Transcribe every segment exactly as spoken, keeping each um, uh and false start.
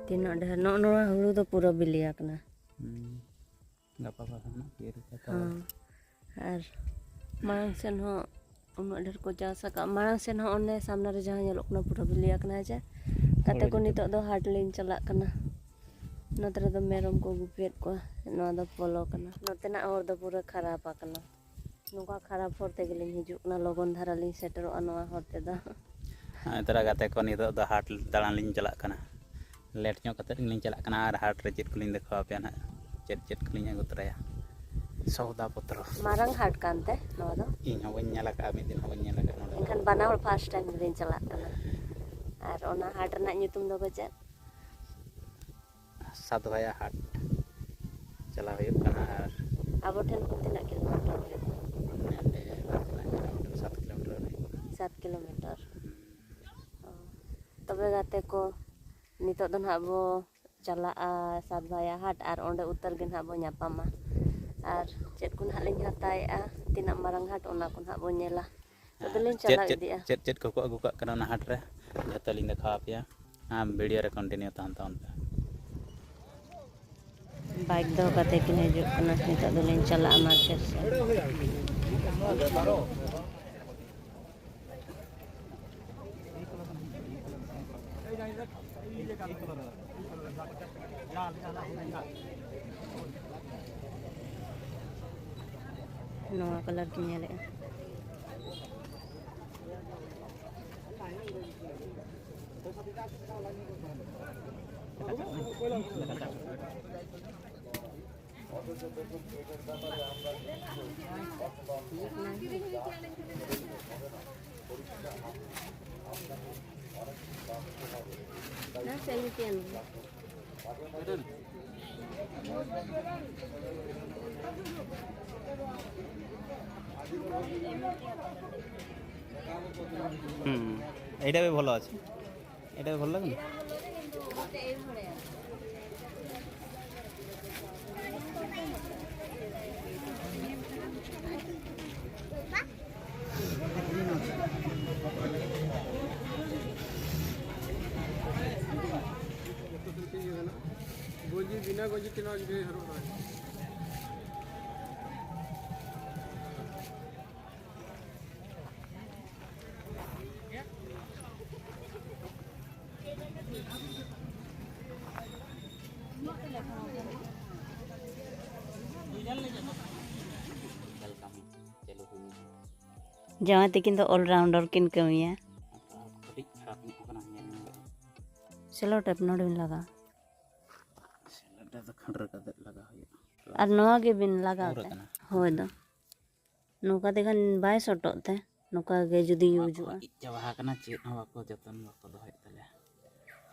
ᱛᱤᱱᱟᱹᱜ ᱰᱷᱮᱨ ᱱᱚᱜᱼᱚ ᱱᱚᱣᱟ ᱦᱩᱲᱩ ᱫᱚ ᱯᱩᱨᱟᱹ ᱵᱤᱞᱤ ᱟᱠᱟᱱᱟ᱾ ᱦᱩᱸ᱾ ᱜᱟᱯᱟ ᱯᱟᱥᱮ ᱱᱟᱜ ᱛᱤᱭᱳᱜ ᱠᱟᱛᱮ᱾ ᱦᱚᱸ᱾ ᱟᱨ ᱢᱟᱲᱟᱝ ᱥᱮᱱ ᱦᱚᱸ ᱩᱱᱟᱹᱜ ᱰᱷᱮᱨ ᱠᱚ ᱪᱟᱥ ᱟᱠᱟᱫ᱾ ᱢᱟᱲᱟᱝ ᱥᱮᱱ ᱦᱚᱸ ᱚᱱᱮ ᱥᱟᱢᱱᱟ ᱨᱮ ᱡᱟᱦᱟᱸ ᱧᱮᱞᱚᱜ ᱠᱟᱱᱟ, ᱯᱩᱨᱟᱹ ᱵᱤᱞᱤ ᱟᱠᱟᱱᱟ ᱦᱮᱸ ᱪᱮ᱾ ᱜᱟᱛᱮ ᱦᱳᱭ, ᱠᱚ, ᱱᱤᱛᱚᱜ ᱱᱤᱛᱚᱜ ᱫᱚ ᱦᱟᱴ ᱞᱤᱧ ᱪᱟᱞᱟᱜ ᱠᱟᱱᱟ᱾ ᱱᱚᱛᱮ ᱨᱮᱫᱚ ᱢᱮᱨᱚᱢ ᱠᱚ ᱜᱩᱯᱤᱭᱮᱫ ᱠᱚᱣᱟ᱾ ᱱᱚᱣᱟ ᱫᱚ ᱯᱚᱞᱚ ᱠᱟᱱᱟ᱾ ᱱᱚᱛᱮᱱᱟᱜ ᱦᱚᱨ ᱫᱚ ᱯᱩᱨᱟᱹ ᱠᱷᱟᱨᱟᱯ ᱟᱠᱟᱱᱟ᱾ ᱱᱚᱝᱠᱟ ᱠᱷᱟᱨᱟᱯ ᱦᱚᱨ ᱛᱮᱜᱮ ᱞᱤᱧ ᱦᱤᱡᱩᱜ ᱠᱟᱱᱟ, ᱞᱚᱜᱚᱱ ᱫᱷᱟᱨᱟ ᱞᱤᱧ ᱥᱮᱴᱮᱨᱚᱜᱼᱟ ᱱᱚᱣᱟ ᱦᱚᱨ ᱛᱮᱫᱚ᱾ ᱱᱚᱜᱼᱚᱭ ᱛᱚᱨᱟ ᱜᱟᱛᱮ ᱠᱚ, ᱱᱤᱛᱚᱜ ᱫᱚ ᱦᱟᱴ ᱫᱟᱬᱟᱱ ᱞᱤᱧ ᱪᱟᱞᱟᱜ ᱠᱟᱱᱟ᱾ ᱞᱮᱴ ᱧᱚᱜ ᱠᱟᱛᱮᱫ ᱜᱮᱞᱤᱧ ᱪᱟᱞᱟᱜ ᱠᱟᱱᱟ ᱟᱨ ᱦᱟᱴ ᱨᱮ ᱪᱮᱫ ᱠᱚᱞᱤᱧ ᱫᱮᱠᱷᱟᱣ ᱟᱯᱮᱭᱟ ᱱᱟᱦᱟᱜ, ᱪᱮᱫ ᱪᱮᱫ ᱠᱚᱞᱤᱧ ᱟᱹᱜᱩ ᱛᱚᱨᱟᱭᱟ᱾ ᱥᱚᱣᱫᱟ ᱯᱚᱛᱨᱚ᱾ ᱢᱟᱨᱟᱝ ᱦᱟᱴ ᱠᱟᱱᱛᱮ ᱱᱚᱣᱟ ᱫᱚ? ᱤᱧ ᱦᱚᱸ ᱵᱟᱹᱧ ᱧᱮᱞ ᱟᱠᱟᱫᱼᱟ, ᱢᱤᱫ ᱫᱤᱱ ᱦᱚᱸ ᱵᱟᱹᱧ ᱧᱮᱞ ᱟᱠᱟᱫᱼᱟ ᱱᱚᱰᱮ ᱫᱚ᱾ ᱮᱱᱠᱷᱟᱱ ᱵᱟᱱᱟ ᱦᱚᱲ ᱯᱷᱟᱥᱴ ᱴᱟᱭᱤᱢ ᱜᱮᱞᱤᱧ ᱪᱟᱞᱟᱜ ᱠᱟᱱᱟ᱾ ᱟᱨ ᱚᱱᱟ ᱦᱟᱴ ᱨᱮᱱᱟᱜ ᱧᱩᱛᱩᱢ ᱫᱚ ᱯᱟᱪᱮᱫ? ᱥᱟᱛ ᱵᱷᱟᱭᱟ ᱦᱟᱴ ᱪᱟᱞᱟᱣ ᱦᱩᱭᱩᱜ ᱠᱟᱱᱟ᱾ ᱟᱨ ᱟᱵᱚ ᱴᱷᱮᱱ ᱠᱷᱚᱱ ᱛᱤᱱᱟᱹᱜ ᱠᱤᱞᱳᱢᱤᱴᱟᱨ ᱦᱩᱭᱩᱜᱼᱟ? ᱱᱚᱰᱮ ᱛᱤᱱᱟᱹᱜ ᱠᱤᱞᱳᱢᱤᱴᱟᱨ? ᱥᱟᱛ ᱠᱤᱞᱳᱢᱤᱴᱟᱨ ᱦᱩᱭᱩᱜᱼᱟ᱾ ᱥᱟᱛ ᱠᱤᱞᱳᱢᱤᱴᱟᱨ᱾ ᱦᱩᱸ᱾ ᱚ᱾ ᱛᱚᱵᱮ ᱜᱟᱛᱮ ᱠᱚ, ᱱᱤᱛᱚᱜ ᱫᱚ ᱱᱟᱦᱟᱜ ᱵᱚ ᱪᱟᱞᱟᱜᱼᱟ ᱥᱟᱛ ᱵᱷᱟᱭᱟ ᱦᱟᱴ, ᱟᱨ ᱚᱸᱰᱮ ᱩᱛᱟᱹᱨ ᱜᱮ ᱱᱟᱦᱟᱜ ᱵᱚ ᱧᱟᱯᱟᱢᱟ᱾ ᱟᱨ ᱪᱮᱫ ᱠᱚ ᱱᱟᱦᱟᱜ ᱞᱤᱧ ᱦᱟᱛᱟᱣᱮᱫᱼᱟ, ᱛᱤᱱᱟᱹᱜ ᱢᱟᱨᱟᱝ ᱦᱟᱴ, ᱚᱱᱟ ᱠᱚ ᱱᱟᱦᱟᱜ ᱵᱚ ᱧᱮᱞᱟ᱾ ᱛᱚᱵᱮ ᱞᱤᱧ ᱪᱮᱫ ᱪᱟᱞᱟᱣ ᱪᱮᱫ, ᱤᱫᱤᱜᱼᱟ᱾ ᱪᱮᱫ ᱪᱮᱫ ᱠᱚᱠᱚ ᱟᱹᱜᱩ ᱠᱟᱜ ᱠᱟᱱᱟ ᱚᱱᱟ ᱦᱟᱴ ᱨᱮ, ᱡᱷᱚᱛᱚ ᱞᱤᱧ ᱫᱮᱠᱷᱟᱣ ᱟᱯᱮᱭᱟ᱾ ᱟᱢ ᱵᱷᱤᱰᱤᱭᱳ ᱨᱮ ᱠᱚᱱᱴᱤᱱᱤᱭᱩ ᱛᱟᱦᱮᱱ ᱛᱟᱵᱚᱱ ᱯᱮ᱾ ᱵᱟᱭᱤᱠ ᱫᱚᱦᱚ ᱠᱟᱛᱮ ᱠᱤᱱ ᱦᱤᱡᱩᱜ ᱠᱟᱱᱟ᱾ ᱱᱤᱛᱚᱜ ᱫᱚᱞᱤᱧ ᱪᱟᱞᱟᱜᱼᱟ ᱢᱟᱨᱠᱮᱴ ᱥᱮᱫ᱾ ᱱᱚᱣᱟ ᱠᱟᱞᱟᱨ ᱠᱤᱱ ᱧᱮᱞᱮᱫᱼᱟ᱾ হুম, এইটা ବି ଭଲ ଅଛି। ଏଇଟା ବି ଭଲ ଲାଗୁନି? ᱡᱟᱶᱟᱭ ᱛᱟᱹᱠᱤᱱ ᱫᱚ all rounder ᱠᱤᱱ ᱠᱟᱹᱢᱤᱭᱟ᱾ ᱠᱟᱹᱴᱤᱡ ᱠᱷᱟᱨᱟᱯ ᱧᱚᱜ ᱠᱟᱱᱟ, ᱧᱮᱞ ᱧᱚᱜ᱾ ᱥᱮᱞᱳ ᱴᱮᱯ ᱱᱚᱰᱮ ᱵᱤᱱ ᱞᱟᱜᱟᱣᱟ᱾ ᱥᱮᱞᱳ ᱴᱮᱯ ᱫᱚ ᱠᱷᱟᱹᱱᱰᱨᱟᱹ ᱠᱟᱛᱮ ᱞᱟᱜᱟᱣ ᱦᱩᱭᱩᱜᱼᱟ᱾ ᱟᱨ ᱱᱚᱣᱟ ᱜᱮᱵᱤᱱ ᱞᱟᱜᱟᱣ ᱯᱩᱨᱟᱹ ᱛᱮ? ᱠᱟᱱᱟ᱾ ᱦᱳᱭ ᱫᱚ᱾ ᱱᱚᱝᱠᱟ ᱛᱮᱠᱷᱟᱱ ᱵᱟᱭ ᱥᱚᱴᱚᱜ ᱛᱮ, ᱱᱚᱝᱠᱟ ᱜᱮ ᱡᱩᱫᱤ ᱱᱚᱣᱟ ᱤᱭᱩᱡᱚᱜᱼᱟ᱾ ᱠᱚᱦᱚᱸ ᱤᱡ ᱪᱟᱵᱟ ᱟᱠᱟᱱᱟ, ᱪᱮᱫ ᱦᱚᱸ ᱵᱟᱠᱚ ᱡᱚᱛᱚᱱ, ᱵᱟᱠᱚ ᱫᱚᱦᱚᱭᱮᱫ ᱛᱟᱞᱮᱭᱟ᱾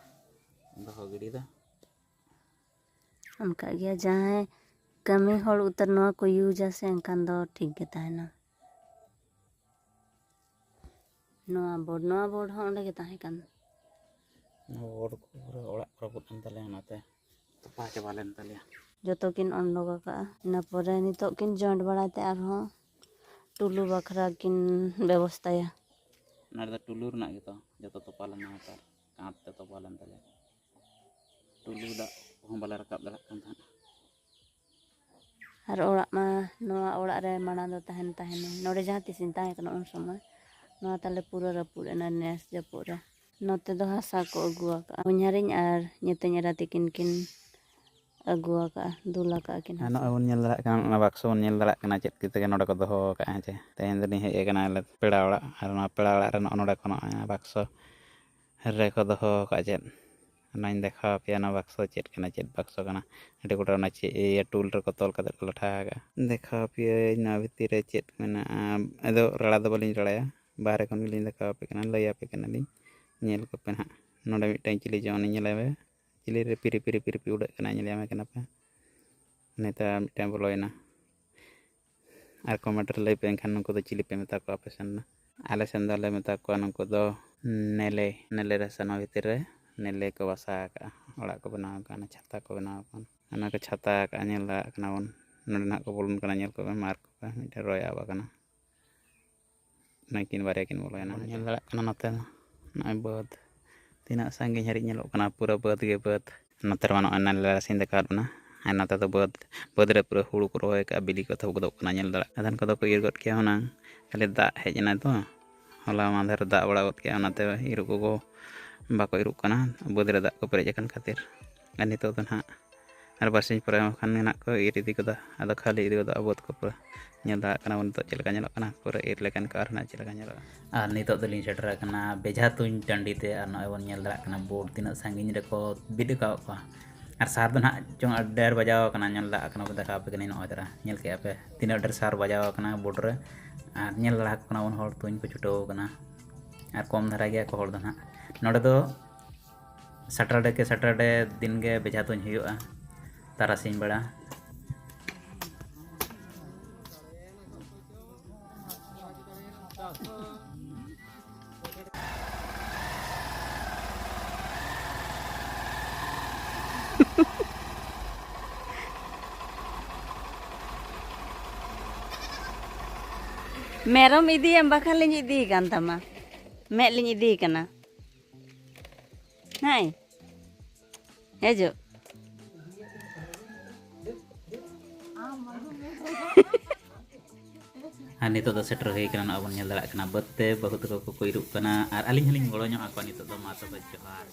ᱫᱚᱦᱚ ᱜᱤᱰᱤ ᱫᱚ᱾ ᱚᱱᱠᱟ ᱜᱮ, ᱡᱟᱦᱟᱸᱭ ᱠᱟᱹᱢᱤ ᱦᱚᱲ ᱩᱛᱟᱹᱨ ᱱᱚᱣᱟ ᱠᱚ ᱤᱭᱩᱡᱟ ᱥᱮ, ᱮᱱᱠᱷᱟᱱ ᱫᱚ ᱴᱷᱤᱠ ᱜᱮ ᱛᱟᱦᱮᱱᱟ᱾ ᱱᱚᱣᱟ ᱵᱳᱨᱰ, ᱱᱚᱣᱟ ᱵᱳᱨᱰ ᱦᱚᱸ ᱚᱸᱰᱮ ᱜᱮ ᱛᱟᱦᱮᱸ ᱠᱟᱱ᱾ ᱱᱚᱣᱟ ᱵᱳᱨᱰ ᱠᱚ ᱯᱩᱨᱟᱹ ᱚᱲᱟᱜ ᱠᱚ ᱨᱟᱹᱯᱩᱫ ᱮᱱ ᱛᱟᱞᱮᱭᱟ, ᱚᱱᱟᱛᱮ ᱛᱚᱯᱟ ᱪᱟᱵᱟ ᱞᱮᱱ ᱛᱟᱞᱮᱭᱟ᱾ ᱡᱚᱛᱚ ᱠᱤᱱ ᱚᱰᱚᱠ ᱟᱠᱟᱜᱼᱟ᱾ ᱤᱱᱟᱹ ᱯᱚᱨᱮ ᱱᱤᱛᱚᱜ ᱠᱤᱱ ᱡᱚᱭᱮᱱᱴ ᱵᱟᱲᱟᱭ ᱛᱮ ᱟᱨᱦᱚᱸ ᱴᱩᱞᱩ ᱵᱟᱠᱷᱨᱟ ᱠᱤᱱ ᱵᱮᱵᱚᱥᱛᱟᱭᱟ᱾ ᱱᱚᱰᱮ ᱫᱚ ᱴᱩᱞᱩ ᱨᱮᱱᱟᱜ ᱜᱮᱛᱚ ᱡᱚᱛᱚ ᱛᱚᱯᱟ ᱞᱮᱱᱟ, ᱱᱮᱛᱟᱨ ᱠᱟᱸᱛ ᱛᱮ ᱛᱚᱯᱟ ᱞᱮᱱ ᱛᱟᱞᱮᱭᱟ᱾ ᱴᱩᱞᱩ ᱫᱟᱜ ᱠᱚᱦᱚᱸ ᱵᱟᱞᱮ ᱨᱟᱠᱟᱵ ᱫᱟᱲᱮᱭᱟᱜ ᱠᱟᱱ ᱛᱟᱦᱮᱸᱫ᱾ ᱟᱨ ᱚᱲᱟᱜ ᱢᱟ ᱱᱚᱣᱟ ᱚᱲᱟᱜ ᱨᱮ ᱢᱟᱲᱟᱝ ᱫᱚ ᱛᱟᱦᱮᱱ ᱛᱟᱦᱮᱱᱟ, ᱱᱚᱰᱮ ᱡᱟᱦᱟᱸ ᱛᱤᱥᱤᱧ ᱛᱟᱦᱮᱸ ᱠᱟᱱᱟ ᱩᱱ ᱥᱚᱢᱚᱭ᱾ ᱱᱚᱣᱟ ᱛᱟᱞᱮ ᱯᱩᱨᱟᱹ ᱨᱟᱹᱯᱩᱫ ᱮᱱᱟ ᱱᱮᱥ ᱡᱟᱹᱯᱩᱫ ᱨᱮ᱾ ᱱᱚᱛᱮ ᱫᱚ ᱦᱟᱥᱟ ᱠᱚ ᱟᱹᱜᱩ ᱟᱠᱟᱫᱼᱟ, ᱦᱚᱧᱦᱟᱨᱤᱧ ᱟᱨ ᱧᱮᱛᱮᱧ ᱮᱨᱟ ᱛᱤᱠᱤᱱ ᱠᱤᱱ ᱟᱹᱜᱩ ᱟᱠᱟᱫᱼᱟ, ᱫᱩᱞ ᱟᱠᱟᱫᱼᱟ ᱠᱤᱱ ᱟᱨ ᱦᱟᱥᱟ᱾ ᱱᱚᱜᱼᱚᱭ ᱵᱚᱱ ᱧᱮᱞ ᱫᱟᱲᱮᱭᱟᱜ ᱠᱟᱱᱟ, ᱚᱱᱟ ᱵᱟᱠᱥᱚ ᱵᱚᱱ ᱧᱮᱞ ᱫᱟᱲᱮᱭᱟᱜ ᱠᱟᱱᱟ, ᱪᱮᱫ ᱠᱚᱛᱮ ᱜᱮ ᱱᱚᱰᱮ ᱠᱚ ᱫᱚᱦᱚ ᱟᱠᱟᱫᱼᱟ᱾ ᱦᱮᱸ ᱪᱮ, ᱛᱮᱦᱮᱧ ᱫᱚᱞᱤᱧ ᱦᱮᱡ ᱟᱠᱟᱱᱟ ᱟᱞᱮ ᱯᱮᱲᱟ ᱚᱲᱟᱜ, ᱟᱨ ᱱᱚᱣᱟ ᱯᱮᱲᱟ ᱚᱲᱟᱜ ᱨᱮ ᱱᱚᱜᱼᱚ ᱱᱚᱰᱮ ᱠᱷᱚᱱ ᱱᱚᱜᱼᱚᱭ ᱵᱟᱠᱥᱚ ᱨᱮᱠᱚ ᱫᱚᱦᱚ ᱟᱠᱟᱫᱼᱟ᱾ ᱪᱮᱫ ᱚᱱᱟᱧ ᱫᱮᱠᱷᱟᱣ ᱟᱯᱮᱭᱟ, ᱚᱱᱟ ᱵᱟᱠᱥᱚ ᱪᱮᱫ ᱠᱟᱱᱟ, ᱪᱮᱫ ᱵᱟᱠᱥᱚ ᱠᱟᱱᱟ᱾ ᱟᱹᱰᱤ ᱜᱚᱴᱟ ᱚᱱᱟ ᱪᱮᱫ ᱤᱭᱟᱹ ᱴᱩᱞ ᱨᱮᱠᱚ ᱛᱚᱞ ᱠᱟᱛᱮ ᱠᱚ ᱞᱟᱴᱷᱟ ᱟᱠᱟᱫᱼᱟ᱾ ᱫᱮᱠᱷᱟᱣ ᱟᱯᱮᱭᱟᱹᱧ ᱱᱚᱣᱟ ᱵᱷᱤᱛᱤᱨ ᱨᱮ ᱪᱮᱫ ᱢᱮᱱᱟᱜᱼᱟ᱾ ᱟᱫᱚ ᱨᱟᱲᱟ ᱫᱚ ᱵᱟᱹᱞᱤᱧ ᱨᱟᱲᱟᱭᱟ, ᱵᱟᱦᱨᱮ ᱠᱷᱚᱱ ᱜᱮᱞᱤᱧ ᱫᱮᱠᱷᱟᱣ ᱟᱯᱮ ᱠᱟᱱᱟ, ᱞᱟᱹᱭ ᱟᱯᱮ ᱠᱟᱱᱟᱞᱤᱧ᱾ ᱧᱮᱞ ᱠᱚᱯᱮ ᱱᱟᱦᱟᱜ, ᱱᱚᱰᱮ ᱢᱤᱫᱴᱟᱝ ᱪᱤᱞᱤ ᱪᱚᱝ ᱩᱱᱤ ᱧᱮᱞᱮ ᱢᱮ, ᱪᱤᱞᱤ ᱨᱮ ᱯᱤᱨᱤ ᱯᱤᱨᱤ ᱯᱤᱨᱤ ᱯᱤᱨᱤ ᱩᱰᱟᱹᱜ ᱠᱟᱱᱟᱭ, ᱧᱮᱞᱮ ᱢᱮ ᱠᱟᱱᱟ ᱯᱮ᱾ ᱱᱮᱛᱟᱨ ᱢᱤᱫᱴᱟᱝ ᱵᱚᱞᱚᱭᱮᱱᱟ᱾ ᱟᱨ ᱠᱚᱢᱮᱱᱴ ᱨᱮ ᱞᱟᱹᱭ ᱯᱮ, ᱮᱱᱠᱷᱟᱱ ᱱᱩᱠᱩ ᱫᱚ ᱪᱤᱞᱤ ᱯᱮ ᱢᱮᱛᱟ ᱠᱚᱣᱟ ᱟᱯᱮ ᱥᱮᱱ ᱫᱚ? ᱟᱞᱮ ᱥᱮᱱ ᱫᱚᱞᱮ ᱢᱮᱛᱟ ᱠᱚᱣᱟ ᱱᱩᱠᱩ ᱫᱚ ᱱᱮᱞᱮ᱾ ᱱᱮᱞᱮ ᱨᱮ ᱥᱮᱱᱚᱜ ᱵᱷᱤᱛᱤᱨ ᱨᱮ ᱱᱮᱞᱮ ᱠᱚ ᱵᱟᱥᱟ ᱟᱠᱟᱫᱼᱟ, ᱚᱲᱟᱜ ᱠᱚ ᱵᱮᱱᱟᱣ ᱟᱠᱟᱫᱼᱟ, ᱚᱱᱟ ᱪᱷᱟᱛᱟ ᱠᱚ ᱵᱮᱱᱟᱣ ᱟᱠᱟᱫᱼᱟ, ᱚᱱᱟ ᱠᱚ ᱪᱷᱟᱛᱟ ᱟᱠᱟᱫᱼᱟ᱾ ᱧᱮᱞ ᱫᱟᱲᱮᱭᱟᱜ ᱠᱟᱱᱟ ᱵᱚᱱ, ᱱᱚᱸᱰᱮ ᱱᱟᱦᱟᱜ ᱠᱚ ᱵᱚᱞᱚᱱ ᱠᱟᱱᱟ, ᱧᱮᱞ ᱠᱚᱯᱮ, ᱢᱟᱨᱠ ᱠᱚᱯᱮ, ᱢᱤᱫᱴᱮᱱ ᱨᱚᱭ ᱟᱵ ᱟᱠᱟᱱᱟ᱾ ᱱᱩᱠᱤᱱ ᱵᱟᱨᱭᱟ ᱠᱤᱱ ᱵᱚᱞᱚᱭᱮᱱᱟ᱾ ᱵᱚᱱ ᱧᱮᱞ ᱫᱟᱲᱮᱭᱟᱜ ᱠᱟᱱᱟ ᱱᱚᱛᱮ ᱫᱚ ᱱᱚᱜᱼᱚᱭ ᱵᱟᱹᱫᱽ, ᱛᱤᱱᱟᱹᱜ ᱥᱟᱺᱜᱤᱧ ᱦᱟᱹᱨᱤᱡ ᱧᱮᱞᱚᱜ ᱠᱟᱱᱟ, ᱯᱩᱨᱟᱹ ᱵᱟᱹᱫᱽ ᱜᱮ ᱵᱟᱹᱫᱽ᱾ ᱱᱚᱛᱮ ᱨᱮᱢᱟ ᱱᱚᱜᱼᱚᱭ ᱱᱟᱞᱮ ᱨᱟᱥᱤᱧ ᱫᱮᱠᱷᱟᱣᱟᱫ ᱵᱚᱱᱟ᱾ ᱟᱨ ᱱᱚᱛᱮ ᱫᱚ ᱵᱟᱹᱫᱽ, ᱵᱟᱹᱫᱽ ᱨᱮ ᱯᱩᱨᱟᱹ ᱦᱩᱲᱩ ᱠᱚ ᱨᱚᱦᱚᱭ ᱠᱟᱜᱼᱟ, ᱵᱤᱞᱤ ᱠᱚ ᱮᱛᱚᱦᱚᱵ ᱜᱚᱫᱚᱜ ᱠᱟᱱᱟ, ᱧᱮᱞ ᱫᱟᱲᱮᱭᱟᱜ᱾ ᱟᱫᱷᱮᱱ ᱠᱚᱫᱚ ᱠᱚ ᱤᱨ ᱜᱚᱫ ᱠᱮᱜᱼᱟ ᱦᱩᱱᱟᱹᱝ, ᱠᱷᱟᱹᱞᱤ ᱫᱟᱜ ᱦᱮᱡ ᱮᱱᱟ ᱛᱚ᱾ ᱦᱚᱞᱟ ᱢᱟᱫᱷᱮᱨ ᱫᱟᱜ ᱵᱟᱲᱟ ᱜᱚᱫ ᱠᱮᱜᱼᱟ, ᱚᱱᱟᱛᱮ ᱤᱨᱚᱜ ᱠᱚᱠᱚ ᱵᱟᱠᱚ ᱤᱨᱚᱜ ᱠᱟᱱᱟ, ᱵᱟᱹᱫᱽ ᱨᱮ ᱫᱟᱜ ᱠᱚ ᱯᱮᱨᱮᱡ ᱟᱠᱟᱱ ᱠᱷᱟᱹᱛᱤᱨ᱾ ᱟᱨ ᱱᱤᱛᱚᱜ ᱫᱚ ᱱᱟᱦᱟᱜ ᱟᱨ ᱵᱟᱨᱥᱤᱧ ᱯᱚᱨᱮ ᱠᱷᱟᱱ ᱜᱮ ᱱᱟᱦᱟᱜ ᱠᱚ ᱤᱨ ᱤᱫᱤ ᱜᱚᱫᱟ᱾ ᱟᱫᱚ ᱠᱷᱟᱹᱞᱤ ᱤᱫᱤ ᱜᱚᱫᱚᱜᱼᱟ ᱵᱟᱹᱫᱽ ᱠᱚ ᱯᱩᱨᱟᱹ᱾ ᱧᱮᱞ ᱫᱟᱲᱮᱭᱟᱜ ᱠᱟᱱᱟ ᱵᱚᱱ ᱱᱤᱛᱚᱜ ᱪᱮᱫ ᱞᱮᱠᱟ ᱧᱮᱞᱚᱜ ᱠᱟᱱᱟ, ᱯᱩᱨᱟᱹ ᱤᱨ ᱞᱮᱠᱷᱟᱱ ᱠᱚ ᱟᱨ ᱱᱟᱦᱟᱜ ᱪᱮᱫ ᱞᱮᱠᱟ ᱧᱮᱞᱚᱜᱼᱟ᱾ ᱟᱨ ᱱᱤᱛᱚᱜ ᱫᱚᱞᱤᱧ ᱥᱮᱴᱮᱨ ᱟᱠᱟᱱᱟ ᱵᱮᱡᱷᱟ ᱛᱩᱧ ᱴᱟᱺᱰᱤ ᱛᱮ, ᱟᱨ ᱱᱚᱜᱼᱚᱭ ᱵᱚᱱ ᱧᱮᱞ ᱫᱟᱲᱮᱭᱟᱜ ᱠᱟᱱᱟ ᱵᱳᱨᱰ ᱛᱤᱱᱟᱹᱜ ᱥᱟᱺᱜᱤᱧ ᱨᱮᱠᱚ ᱵᱤᱫ ᱟᱠᱟᱫ ᱠᱚᱣᱟ᱾ ᱟᱨ ᱥᱟᱨ ᱫᱚ ᱱᱟᱦᱟᱜ ᱪᱚᱝ ᱟᱹᱰᱤ ᱰᱷᱮᱨ ᱵᱟᱡᱟᱣ ᱟᱠᱟᱱᱟ, ᱧᱮᱞ ᱫᱟᱲᱮᱭᱟᱜ ᱠᱟᱱᱟ ᱵᱚᱱ, ᱫᱮᱠᱷᱟᱣ ᱟᱯᱮ ᱠᱟᱹᱱᱟᱹᱧ ᱱᱚᱜᱼᱚᱭ ᱛᱟᱨᱟ᱾ ᱧᱮᱞ ᱠᱮᱜᱼᱟ ᱯᱮ ᱛᱤᱱᱟᱹᱜ ᱰᱷᱮᱨ ᱥᱟᱨ ᱵᱟᱡᱟᱣ ᱟᱠᱟᱱᱟ ᱵᱳᱨᱰ ᱨᱮ, ᱟᱨ ᱧᱮᱞ ᱫᱟᱲᱮ ᱟᱠᱚ ᱠᱟᱱᱟ ᱵᱚᱱ ᱦᱚᱲ ᱛᱩᱧ ᱠᱚ ᱪᱷᱩᱴᱟᱹᱣ ᱟᱠᱟᱱᱟ᱾ ᱟᱨ ᱠᱚᱢ ᱫᱷᱟᱨᱟ ᱜᱮᱭᱟ ᱠᱚ ᱦᱚᱲ ᱫᱚ ᱱᱟᱦᱟᱜ᱾ ᱱᱚᱰᱮ ᱫᱚ ᱥᱟᱴᱟᱨᱰᱮ ᱠᱮ ᱥᱟᱴᱟᱨᱰᱮ ᱫᱤᱱ ᱜᱮ ᱵᱮᱡᱷᱟ ᱛᱩᱧ ᱦᱩᱭᱩᱜᱼᱟ ᱛᱟᱨᱟᱥᱤᱧ ᱵᱮᱲᱟ᱾ ᱢᱮᱨᱚᱢ ᱤᱫᱤᱭᱮᱢ ᱵᱟᱠᱷᱟᱱ ᱞᱤᱧ ᱤᱫᱤᱭᱮ ᱠᱟᱱ ᱛᱟᱢᱟ᱾ ᱢᱮᱫ ᱞᱤᱧ ᱤᱫᱤᱭᱮ ᱠᱟᱱᱟ᱾ ᱦᱮᱸ, ᱦᱤᱡᱩᱜ᱾ ᱟᱨ ᱱᱤᱛᱚᱜ ᱫᱚ ᱥᱮᱴᱮᱨ ᱦᱩᱭ ᱠᱟᱱᱟ, ᱱᱚᱜᱼᱚᱭ ᱵᱚᱱ ᱧᱮᱞ ᱫᱟᱲᱮᱭᱟᱜ ᱠᱟᱱᱟ ᱵᱟᱹᱫᱽ ᱛᱮ ᱵᱟᱹᱦᱩ ᱛᱟᱠᱚ ᱠᱚᱠᱚ ᱤᱨᱚᱜ ᱠᱟᱱᱟ, ᱟᱨ ᱟᱹᱞᱤᱧ ᱦᱚᱸᱞᱤᱧ ᱜᱚᱲᱚ ᱧᱚᱜ ᱟᱠᱚᱣᱟ᱾ ᱱᱤᱛᱚᱜ ᱫᱚ ᱢᱟ ᱛᱚᱵᱮ ᱡᱚᱦᱟᱨ᱾